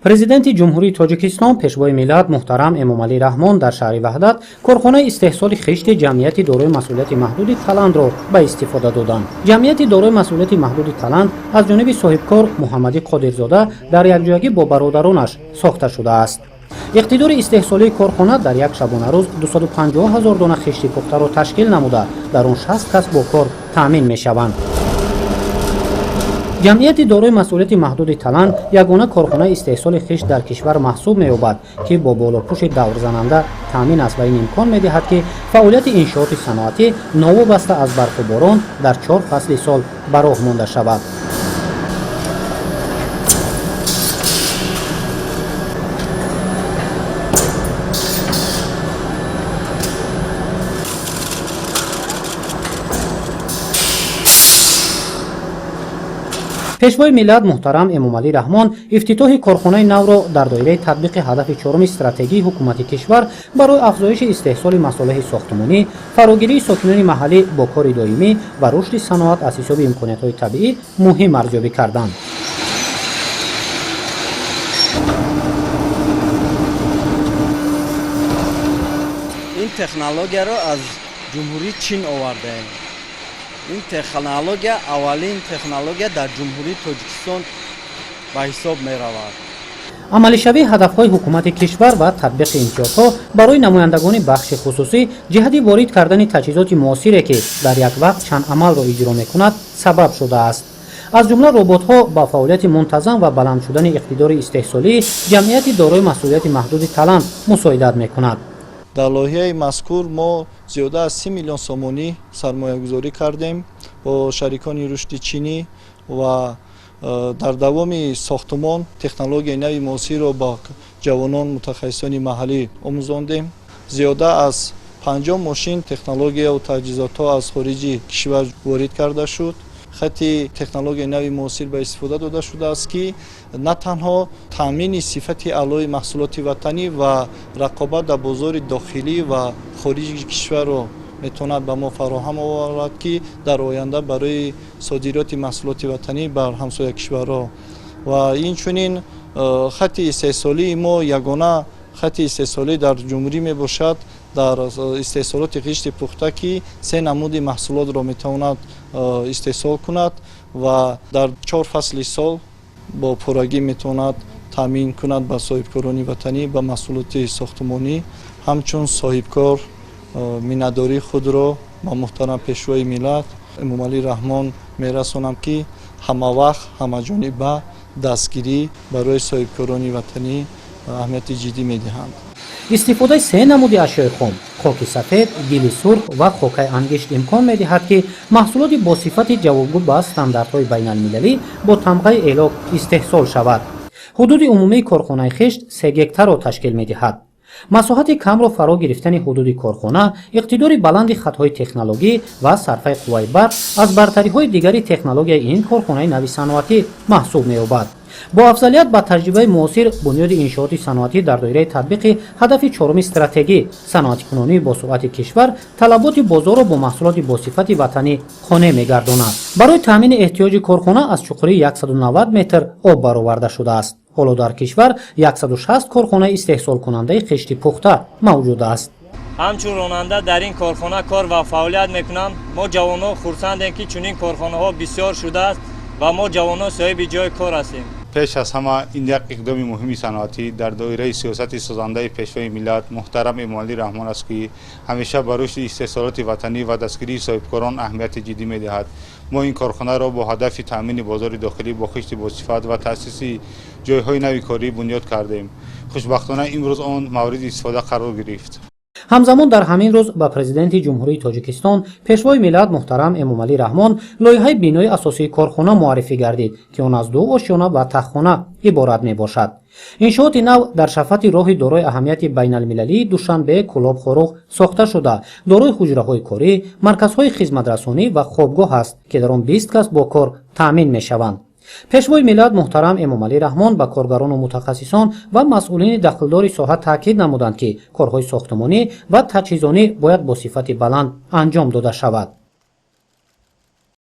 Президенти Ҷумҳурии Тоҷикистон, Пешвои миллат муҳтарам Эмомалӣ Раҳмон дар шаҳри Ваҳдат корхонаи истеҳсоли хишти Ҷамъияти дорои масъулияти маҳдуди Таландро ба истифода доданд. Ҷамъияти дорои масъулияти маҳдуди Таланд аз ҷониби соҳибкор Муҳаммадӣ Қодирзода дар якҷоягӣ бо бародаронаш сохта шудааст. Иқтидори истеҳсолии корхона дар як шабонарӯз 250 ҳазор дона хишти пухтаро ташкил намуда, дар он 60 кас бо кор таъмин мешаванд. Ҷамъияти дорои масъулияти маҳдуди Таланд ягона корхонаи истеҳсоли хишт дар кишвар маҳсуб меёбад, ки бо болопӯши даврзананда таъмин аст ва ин имкон медиҳад, ки фаъолияти иншооти саноатӣ новобаста аз барфу борон дар чор фасли сол ба роҳ монда шавад. Пешвои миллат муҳтарам Эмомалӣ Раҳмон ифтитоҳи корхонаи навро дар доираи татбиқи ҳадафи чоруми стратегии ҳукумати кишвар барои афзоиши истеҳсоли масолеҳи сохтмонӣ, фарогирии сокинони маҳаллӣ бо кори доимӣ ва рушди саноат аз ҳисоби имкониятҳои табиӣ муҳим арзёбӣ карданд. Ин технологияро аз Ҷумҳурии Чин овардаем. Ин технология аввалин технология дар Ҷумҳурии Тоҷикистон ба ҳисоб меравад. Амалишавии ҳадафҳои ҳукумати кишвар ва татбиқи имтиёзҳо барои намояндагони бахши хусусӣ ҷиҳати ворид кардани таҷҳизоти муосире, ки дар як вақт чанд амалро иҷро мекунад, сабаб шудааст. Аз ҷумла роботҳо ба фаъолияти мунтазам ва баланд шудани иқтидори истеҳсолии Ҷамъияти дорои масъулияти маҳдуди Таланд мусоидат мекунад. Дар лоиҳаи мазкур мо зиёда аз 30 миллион сомонӣ сармоягузорӣ кардем бо шарикони рушди чинӣ ва дар давоми сохтумон технологияи нави муосирро ба ҷавонон, мутахассисони маҳаллӣ омӯзондем. Зиёда аз 50 мошин технологияву таҷҳизотҳо аз хориҷи кишвар ворид карда шуд. Хати технологияи нави муосир ба истифода дода шудааст, ки на танҳо таъмини сифати аълои маҳсулоти ватанӣ ва рақобат дар бозори дохилӣ ва хориҷи кишварро метавонад ба мо фароҳам оварад, ки дар оянда барои содироти маҳсулоти ватанӣ бар ҳамсоя кишварҳо. Ва инчунин хати истеҳсолии мо ягона хати истеҳсолӣ дар ҷумҳурӣ мебошад дар истеҳсолоти хишти пухта, ки се намуди маҳсулотро метавонад истеҳсол кунад ва дар чор фасли сол бо пуррагӣ метавонад таъмин кунад ба соҳибкорони ватанӣ ба маҳсулоти сохтмонӣ. Ҳамчун соҳибкор миннатдории худро ба муҳтарам Пешвои миллат Эмомалӣ Раҳмон мерасонам, ки ҳамавақт, ҳамаҷониба дастгирӣ барои соҳибкорони ватанӣ аҳамияти ҷиддӣ медиҳанд. Истифодаи се намуди ашёи хом: хоки сафед, гили сурх ва хокаи ангишт имкон медиҳад, ки маҳсулоти бо сифати ҷавобгӯ ба стандартҳои байналмилалӣ бо тамғаи Элок истеҳсол шавад. Ҳудуди умумии корхонаи хишт 3 гектарро ташкил медиҳад. Масоҳати камро фаро гирифтани ҳудуди корхона, иқтидори баланди хатҳои технологӣ ва сарфаи қувваи барқ аз бартариҳои дигари технологияи ин корхонаи нави саноатӣ маҳсуб меёбад. Бо афзалият ба таҷрибаи муосир бунёди иншооти саноатӣ дар доираи татбиқи ҳадафи чоруми стратегӣ, саноатикунонии босуръати кишвар, талаботи бозорро бо маҳсулоти босифати ватанӣ қонеъ мегардонад. Барои таъмини эҳтиёҷи корхона аз чуқурии 190 метр об бароварда шудааст. Ҳоло дар кишвар 160 корхонаи истеҳсолкунандаи хишти пухта мавҷуд аст. Ҳамчун ронанда дар ин корхона кор ва фаъолият мекунам. Мо ҷавонҳо хурсандем, ки чунин корхонаҳо бисёр шудааст ва мо ҷавонҳо соҳиби ҷои кор ҳастем. Пеш аз ҳама ин як иқдоми муҳими саноатӣ дар доираи сиёсати созандаи Пешвои миллат муҳтарам Эмомалӣ Раҳмон аст, ки ҳамеша ба рушди истеҳсолоти ватанӣ ва дастгирии соҳибкорон аҳамияти ҷиддӣ медиҳад. Мо ин корхонаро бо ҳадафи таъмини бозори дохилӣ бо хишти босифат ва таъсиси ҷойҳои нави корӣ бунёд кардем. Хушбахтона, имрӯз он мавриди истифода қарор гирифт. Ҳамзамон дар ҳамин рӯз ба Президенти Ҷумҳурии Тоҷикистон, Пешвои миллат муҳтарам Эмомалӣ Раҳмон лоиҳаи бинои асосии корхона муаррифӣ гардид, ки он аз ду ошёна ва таххона иборат мебошад. Иншооти нав дар шафати роҳи дорои аҳамияти байналмилалии Душанбе, Кӯлоб, Хоруғ сохта шуда, дорои ҳуҷраҳои корӣ, марказҳои хизматрасонӣ ва хобгоҳ аст, ки дар он 20 кас бо кор таъмин мешаванд. Пешвои миллат муҳтарам Эмомалӣ Раҳмон ба коргарону мутахассисон ва масъулини дахлдори соҳа таъкид намуданд, ки корҳои сохтмонӣ ва таҷҳизонӣ бояд бо сифати баланд анҷом дода шавад.